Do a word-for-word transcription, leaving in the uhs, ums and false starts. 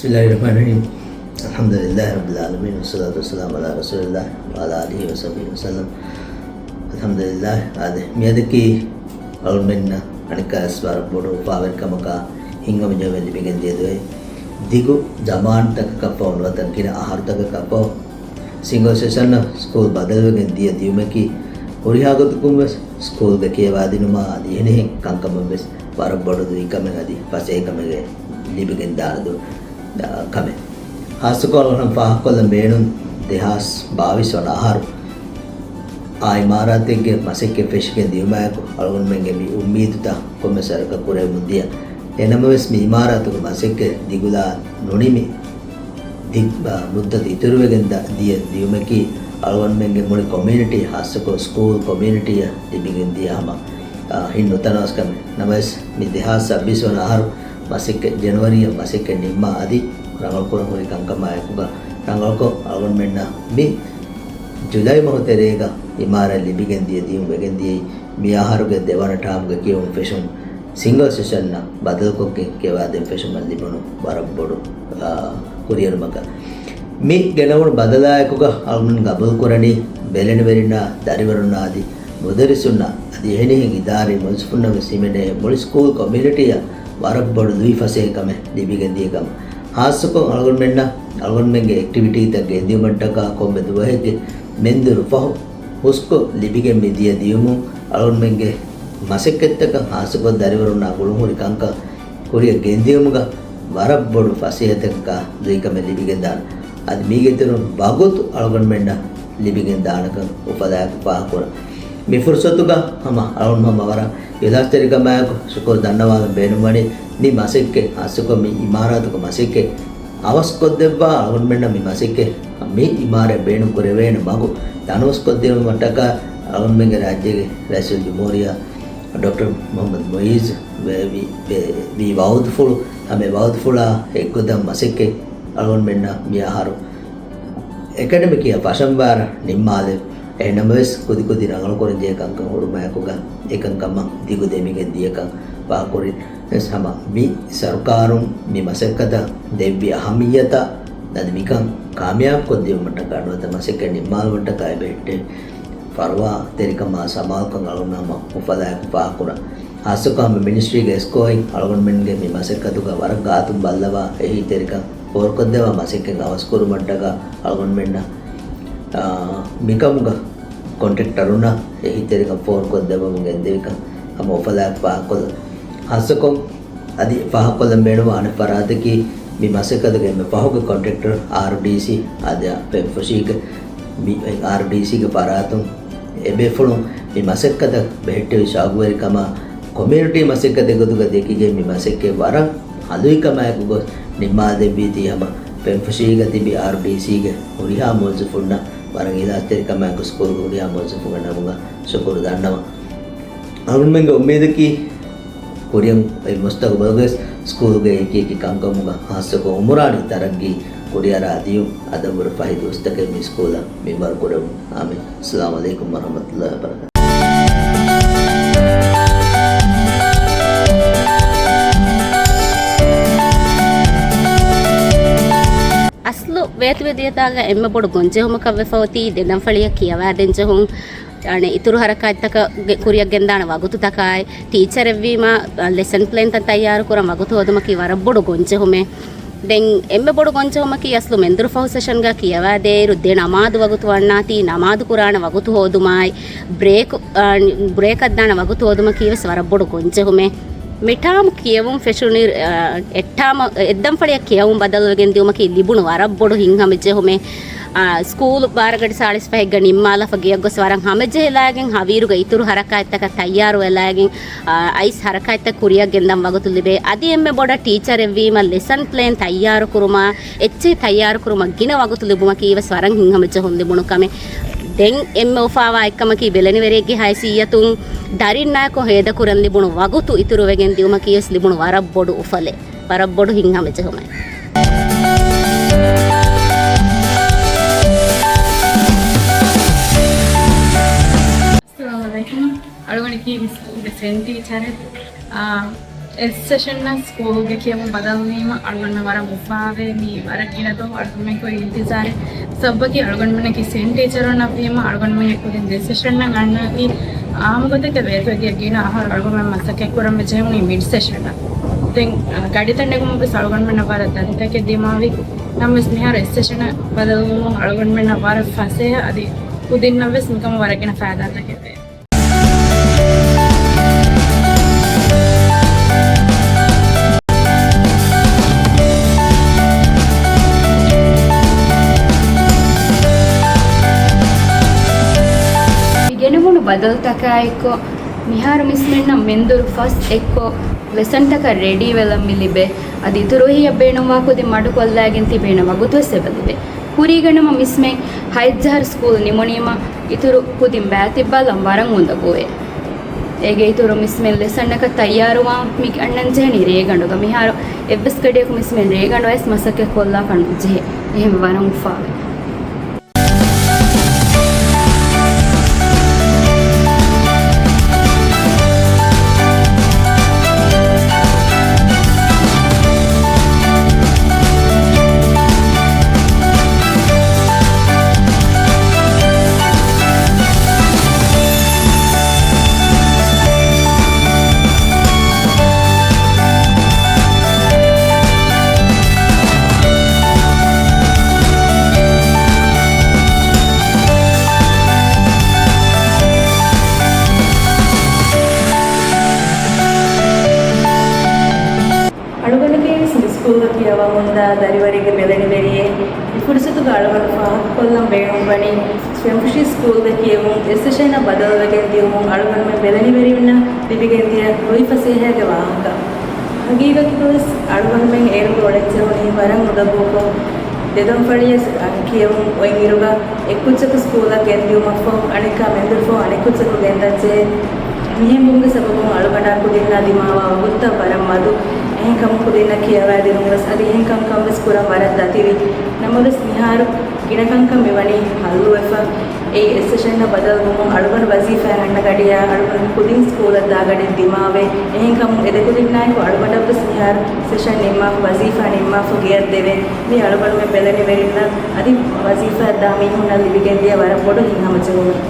بسم الله الرحمن الرحيم. الحمد لله رب العالمين، والصلاة والسلام على رسول الله وعلى آله وصحبه وسلم. الحمد لله. އާދެ، މިއަދަކީ އަޅުމެންނަށް އަނެއްކާވެސް ވަރަށް ބޮޑު އުފާވެރިކަމަކާ ހިތްހަމަޖެހުމެއް ލިބިގެން ދިޔަ ދުވަހެއް. ދިގު ޒަމާންތަކަކަށްފަހު ނުވަތަ ގިނަ އަހަރުތަކަކަށްފަހު ސިންގަލް ސެޝަނަށް ސްކޫލް ބަދަލުވެގެން ދިޔަ ދިޔުމަކީ ހުރިހާ ގޮތަކުންވެސް ސްކޫލްގެ ކިޔަވާދިނުމާ އަދި އެހެނިހެން ކަންކަމަށްވެސް ވަރަށް ބޮޑު ލުއިކަމެއް އަދި ފަސޭހަކަމެއްގެ ލިބިގެންދާނެ ދު-، ކަމެއް. ހާއްސަކޮށް އަޅުގަނޑު ފާހަގަކޮށްލަން ބޭނުން ދެހާސް ބާވީސް ވަނަ އަހަރު އާ އިމާރާތެއްގެ މަސައްކަތް ފެށިގެން ދިޔުމާއެކު އަޅުގަނޑުމެންގެ މި އުއްމީދުތައް ކޮންމެ ސަރަކަށް ކުރެވެމުން ދިޔަ. އެނަމަވެސް މި އިމާރާތުގެ މަސައްކަތް ދިގުލާ ނުނިމި ދި-، އާ، މުއްދަތު އިތުރުވެގެން ދަ-، ދިޔަ ދިޔުމަކީ އަޅުގަނޑުމެންގެ މުޅި ކޮމިއުނިޓީ، ހާއްސަކޮށް ސްކޫލް ކޮމިއުނިޓީއަށް ލިބިގެން ދިޔަ ހަމަ، އާ، ހިތް ނުތަނަވަސްކަމެއް. ނަމަވެސް، މި ދެހާސް ސައްބީސް ވަނަ އަހަރު މަސައްކަތް، ޖެނުއަރީއަށް މަސައްކަތް ނިންމާ އަދި ރަނގަޅުކުރަން ހުރި ކަންކަމާއެކުގަ ރަނގަޅުކޮށް އަޅުގަނޑުމެންނަށް މި ޖުލައި މަހު ތެރޭގަ އިމާރާތް ލިބިގެން ދިޔަ ދިޔުން ވެގެން ދިޔައީ މި އަހަރުގެ ދެވަނަ ޓާމްގެ ކިޔެވުން ފެށުން ސިންގަލް ސެޝަންއަށް ބަދަލުކޮށްގެން ކިޔަވާދޭން ފެށުމަށް ލިބުނު ވަރަށް ބޮޑު، އާ، ކުރިއެރުމަކަށް. މި ގެނައުނު ބަދަލާއެކުގަ އަޅުގަނޑު ގަބޫލުކުރަނީ ބެލެނިވެރިންނާ، ދަރިވަރުންނާ އަދި މުދައްރިސުންނަށް އަދި އެހެނިހެން އިދާރީ މުވައްޒަފުންނަށް ވެސް ހިމެނޭ މުޅި ސްކޫލް ކޮމިއުނިޓީއަށް ވަރަށް ބޮޑު ލުއިފަސޭހަކަމެއް ލިބިގެން ދިޔަ ކަމަށް. ހާއްސަކޮށް އަޅުގަނޑުމެންނަށް އަޅުގަނޑުމެންގެ އެކްޓިވިޓީތައް ގެންދިއުމަށްޓަކާ ކޮންމެ ދުވަހެއްގެ މެންދުރު ފަހު ހުސްކޮށް ލިބިގެން މި ދިޔަ ދިޔުމުން އަޅުގަނޑުމެންގެ މަސައްކަތްތަކަށް ހާއްސަކޮށް ދަރިވަރުންނާ ގުޅުންހުރި ކަންކަން ކުރިއަށް ގެންދިޔުމުގަ ވަރަށް ބޮޑު ފަސޭހަތަކަކާ ލުއިކަމެއް ލިބިގެންދާނެ. އަދި މީގެއިތުރުން ވަގުތު އަޅުގަނޑުމެންނަށް ލިބިގެން ދާނެކަން އުފަލާއެކު ފާހަގަކުރަން. މި ފުރުސަތުގަ ހަމަ އަޅުގަނޑު ހަމަ ވަރަށް އިޚްލާޞްތެރިކަމާއެކު ޝުކުރު ދަންނަވާލަން ބޭނުންވަނީ މި މަސައްކަތް ހާއްސަކޮށް މި އިމާރާތުގެ މަސައްކަތް އަވަސްކޮށްދެއްވާ އަޅުގަނޑުމެންނަށް މި މަސައްކަތް މި އިމާރާތް ބޭނުން ކުރެވޭނެ މަގު ތަނަވަސްކޮށްދިނުމަށްޓަކާ އަޅުގަނޑުމެންގެ ރާއްޖޭގެ ރައީސުލްޖުމްހޫރިއްޔާ ޑޮކްޓަރ މުޙައްމަދު މުޢިއްޒު ވެ-، ވި-، ވެ-، ވީ ވަޢުދުފުޅު، ހަމަ ވަޢުދުފުޅާ އެއްގޮތަށް މަސައްކަތް އަޅުގަނޑުމެންނަށް މި އަހަރު އެކަޑަމިކް އިޔާ ފަށަންވާރަށް ނިންމާލެވި. އެހެންނަމަވެސް، ކުދިކުދި ރަނގަޅުކުރަންޖެހޭ ކަންކަން ހުރުމާއެކުގަ އެކަންކަމަށް ދިގު ދެމިގެން ދިޔަކަން ވާކުރިން ވެސް ހަމަ މި ސަރުކާރުން މި މަސައްކަތަށް ދެއްވި އަހައްމިއްޔަތާ އަދި މިކަން ކާމިޔާބުކޮށްދިޔުމަށްޓަކާ ނުވަތަ މަސައްކަތް ނިންމާލުމަށްޓަކާ އެބަހެއްޓެވި ފަރުވާތެރިކަމާ ސަމާލުކަން އަޅުގަނޑު ހަމަ އުފަލާއެކު ފާހަގަކުރަން. ހާއްސަކޮށް ހަމަ މިނިސްޓްރީގެ އެސްކޯއިން އަޅުގަނޑުމެންގެ މި މަސައްކަތުގަ ވަރަށް ގާތުން ބައްލަވާ އެހީތެރިކަން ފޯރުކޮށްދެއްވާ މަސައްކަތް އަވަސްކުރުމަށްޓަކާ އަޅުގަނޑުމެންނަށް، އާ، މިކަމުގަ ކޮންޓްރެކްޓަރުންނަށް އެހީތެރިކަން ފޯރުކޮށްދެއްވަމުން ގެންދެވިކަން ހަމަ އުފަލާއެކު ފާހަގަކޮށްލަން. ހާއްސަކޮށް އަދި ފާހަގަކޮށްލަން ބޭނުންވާ އަނެއް ފަރާތަކީ، މި މަސައްކަތުގެ އެންމެ ފަހުގެ ކޮންޓްރެކްޓަރ އާރްޑީސީ އަދި ފެންފުށީގެ މި އާރްޑީސީގެ ފަރާތުން އެބޭފުޅުން މި މަސައްކަތަށް ބެހެއްޓެވި ޝައުގުވެރިކަމާ، ކޮމިއުނިޓީ މަސައްކަތެއް ގޮތުގަ ދެކިގެން މި މަސައްކަތް ވަރަށް ހަލުއިކަމާއެކު ގޮސް ނިންމާލެއްވީތީ ހަމަ ފެންފުށީގަ ތިބި އާރްޑީސީގެ ހުރިހާ މުވައްޒަފުންނަށް ވަރަށް އިޚްލާޞްތެރިކަމާއެކު ސްކޫލްގެ ހުރިހާ މުވައްޒަފުންގެ ނަމުގަ ޝުކުރު ދަންނަވަން. އަޅުގަނޑުމެންގެ އުއްމީދަކީ، ކުރިއަށް އޮތް މުސްތަގުބަލުގަވެސް ސްކޫލްގެ އެކި އެކި ކަންކަމުގަ ހާއްސަކޮށް އުމުރާނީ ތަރައްގީ ކުރިއަރާ ދިޔުން އަދަށްވުރެ ފަހި ދުވަސްތަކެއް މި ސްކޫލަށް މިންވަރު ކުރެވުން. އާމިން. އައްސަލާމު ޢަލައިކުމް ވަރަޙްމަތުﷲ ވަބަރަކާތުހު. އަސްލު ވޭތުވެދިޔަތާގަ އެންމެ ބޮޑު ގޮންޖެހުމަކަށް ވެފަ އޮތީ ދެންނަންފަޅިއަށް ކިޔަވާދޭން ޖެހުން. އަނެއް އިތުރު ހަރަކާތްތަކަށް ގެ-، ކުރިއަށް ގެންދާނެ ވަގުތުތަކާއި، ޓީޗަރެއްވީމަ، އަ، ލެސަން ޕްލޭންތައް ތައްޔާރު ކުރަން ވަގުތު ހޯދުމަކީ ވަރަށް ބޮޑު ގޮންޖެހުމެއް. ދެން އެންމެ ބޮޑު ގޮންޖެހުމަކީ އަސްލު މެންދުރު ފަހު ސެޝަންގަ ކިޔަވާދޭއިރު ދެ ނަމާދު ވަގުތު ވަންނާތީ، ނަމާދު ކުރާނެ ވަގުތު ހޯދުމާއި، ބްރޭކް، އަ، ބްރޭކަށް ދާނެ ވަގުތު ހޯދުމަކީ ވެސް ވަރަށް ބޮޑު ގޮންޖެހުމެއް. މިޓާމް ކިޔެވުން ފެށުނީ، އަ، އެއްޓާމަ-، އެއްދަންފަޅިއަށް ކިޔެވުން ބަދަލުވެގެން ދިއުމަކީ ލިބުނު ވަރަށް ބޮޑު ހިތްހަމަޖެހުމެއް. އާ، ސްކޫލު ބާރަ ގަޑި ސާޅީސް ފަހެއްގަ ނިންމާލާފަ ގެޔަށް ގޮސް ވަރަށް ހަމަޖެހިލާގެން ހަވީރުގެ އިތުރު ހަރަކާތްތަކަށް ތައްޔާރުވެލާގެން، އާ، އައިސް ހަރަކާތްތައް ކުރިއަށް ގެންދަން ވަގުތު ލިބޭ. އަދި އެންމެ ބޮޑަށް ޓީޗަރެއްވީމަ ލެސަން ޕްލޭން ތައްޔާރު ކުރުމާ، އެއްޗެހި ތައްޔާރު ކުރުމަށް ގިނަ ވަގުތު ލިބުމަކީ ވެސް ވަރަށް ހިތްހަމަޖެހުން ލިބުނު ކަމެއް. ދެން އެންމެ އުފާވާ އެއްކަމަކީ ބެލެނިވެރިއެއްގެ ހައިސިއްޔަތުން ދަރިންނާއެކު ހޭދަކުރަން ލިބުނު ވަގުތު އިތުރުވެގެން ދިއުމަކީ ވެސް ލިބުނު ވަރަށް ބޮޑު އުފަލެއް. ވަރަށް ބޮޑު ހިތްހަމަޖެހުމެއް. އައްސަލާމު ޢަލައިކުމް. އަޅުގަނޑަކީ މި ސްކޫލްގެ ސެން ޓީޗަރެއް. އާ، އެއް ސެޝަންއަށް ސްކޫލްގެ ކިޔެވުން ބަދަލުވީމަ އަޅުގަނޑުމެން ވަރަށް އުފާވޭ. މީ ވަރަށް ގިނަ ދުވަހު އަޅުގަނޑުމެން ކުރި އިންތިޒާރެއް. ސަބަބަކީ އަޅުގަނޑުމެންނަކީ ސެން ޓީޗަރުންނަށް ވީމަ އަޅުގަނޑުމެން ކުރިން ދެ ސެޝަންއަށް އަންނަނީ. އާއްމުގޮތަކަށް ބޭރުގެ ގިނަ އަހަރު އަޅުގަނޑުމެން މަސައްކަތް ކުރަން ވެއްޖެ މީ މިޑް ސެޝަންއަށް. ދެން، އަ، ގަޑިތައް ނެގުމުން ވެސް އަޅުގަނޑުމެންނަށް ވަރަށް ދަތިތަކެއް ދިމާވި. ނަމަވެސް މިހާރު އެއް ސެޝަނަށް ބަދަލުވުމުން އަޅުގަނޑުމެންނަށް ވަރަށް ފަސޭހަ އަދި ކުދިންނަށް ވެސް މިކަމުން ވަރަށް ގިނަ ފައިދާތަކެއް ވޭ. މި ގެނެވުނު ބަދަލުތަކާއެއްކޮށް، މިހާރު މިސްމެންނަށް މެންދުރު ފަސް އެއްކޮށް، ލެސަންތަކަށް ރެޑީ ވެލަން މި ލިބޭ. އަދި އިތުރު އެހީއަށް ބޭނުންވާ ކުދިން މަޑުކޮށްލައިގެން ތިބޭނެ ވަގުތުވެސް އެބަލިބޭ. ކުރީގަ ނަމަ މިސްމެން ހަތް އަހަރު ސްކޫލް ނިމުނީމަ، އިތުރު ކުދިން ބައިތިއްބާލަން ވަރަށް އުނދަގޫވޭ. އޭގެ އިތުރު މިސްމެން ލެސަންއަކަށް ތައްޔާރުވާން މި އަންނަން ޖެހެނީ ރޭގަނޑުގަ. މިހާރު އެއްވެސް ގަޑިއަކު މިސްމެން ރޭގަނޑު އައިސް މަސައްކަތް ކޮށްލާފަ ނުޖެހޭ. އެހެން ވަރަށް އުފާވޭ. އަޅުގަނޑުގެ މި ސްކޫލްގަ ކިޔަވަމުންދާ ދަރިވަރެއްގެ ބެލެނިވެރިއެއް މި ފުރުސަތުގަ އަޅުގަނޑު ފާހަގަކޮށްލަން ބޭނުންވަނީ، ޝެންފުށީ ސްކޫލްގަ ކިޔެވުން އެއް ސެޝަންއަށް ބަދަލުވެގެން ދިޔުމުން އަޅުގަނޑުމެން ބެލެނިވެރިންނަށް ލިބިގެންދިޔަ ރުއި ފަސޭހައިގެ ވާހަކަ. ހަގީގަތުގަވެސް އަޅުގަނޑުމެން އޭރުގަ އުޅެންޖެހުނީ ވަރަށް އުނދަގޫކޮށް، ދެދޮންފަޅިއަށް ކިޔެވުން އޮތްއިރުގަ އެއްކުއްޖަކު ސްކޫލަށް ގެންދިޔުމަށްފަހު އަނެއްކާ މެންދުރުފަހު އަނެއްކުއްޖަކު ގެންދަންޖެހޭ. މިހެން ވުމުގެ ސަބަބުން އަޅުގަނޑާ ކުދިންނާ ދިމާވާ ވަގުތުތައް ވަރަށް މަދު. އެހެންކަމުން ކުދިންނަށް ކިޔަވައިދިނުމަށް ވެސް އަދި އެހެން ކަންކަން ވެސް ކުރަން ވަރަށް ދަތިވި. ނަމަވެސް މިހާރު ގިނަ ކަންކަން މިވަނީ ހައްލުވެފަ. އެއީ އެއް ސެޝަންއަށް ބަދަލުވުމުން އަޅުގަނޑު ވަޒީފާއަށް އަންނަ ގަޑިއާ އަޅުގަނޑު ކުދިން ސްކޫލަށް ދާ ގަޑި ދިމާވޭ. އެހެންކަމުން އެދެކުދިންނާއެކު އަޅުގަނޑަށްވެސް މިހާރު ސެޝަން ނިންމާފަ، ވަޒީފާ ނިންމާފަ ގެއަށް ދެވޭ. މީ އަޅުގަނޑުމެން ބެލެނިވެރިންނަށް އަދި ވަޒީފާއަށް ދާ މީހުންނަށް ލިބިގެންދިޔަ ވަރަށް ބޮޑު ހިތްހަމަޖެހުމެއް.